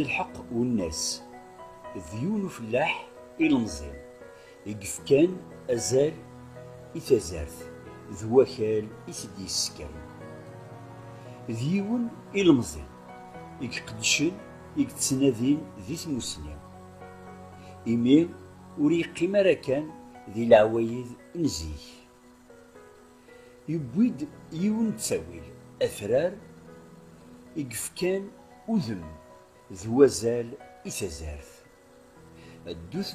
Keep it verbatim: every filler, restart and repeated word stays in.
Lḥeqq Wennas d yiwen ufellaḥ ilemẓi i yefkan azal i tazart d wakal i t-id-yessekren. D yiwen ilemẓi i iqeddcen, i yettnadin di tmusni, imi ur yeqqim ara kan di leɛwayed n zik. Yewwi-d yiwen n ttawil atrar i yefkan udem d wazal i tazart. Ddut